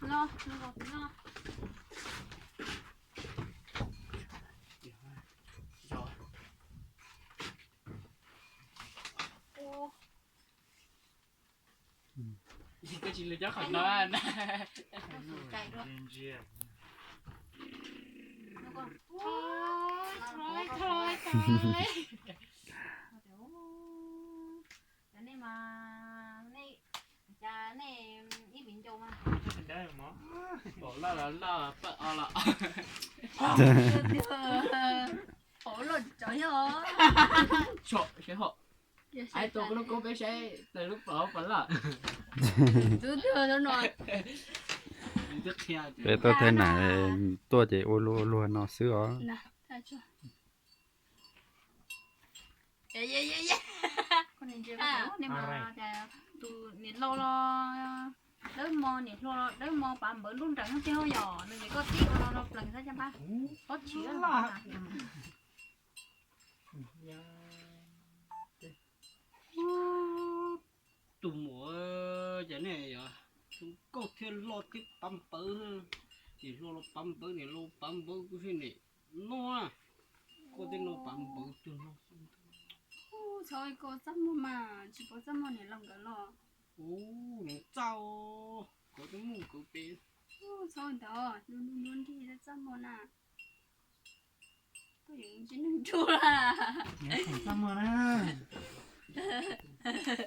No, no, no. Koj tsis lwm cov qhov no na. Nej mas, nej, cas nej ib viv ncaus mas. Pom loj los loj, pawj o los. Pom loj tso yog. Tso seb hom. Ai tuaj koj lub koob peb saib tawm lub pom pom loj. Peb tuaj thawj nam tuaj ces ua luag luag no xwb os. Tus niam laus los dawb mos, niam hluas los dawb mos, pav npawv nruj nreem tiag yom. No ces koj tib ua no no plees xwb caj npab. Pob tshis. Tus muam, cas nej yog tus nkauj thiab hlob thiab pav npawv, niam hluas los pav npawv, niam laus pav npawv, kuv thiaj niam no, koj thiaj no pav npawv tus no. Txhob koj txaj muag mas tsis pom txaj muag niam laus nkawd los. Ub, nws txaj, koj twb muaj kawg pem. Txhob ntawd, nws nrig txaj muag na. Koj yuav tsis nug nruj la. Txaj muag na.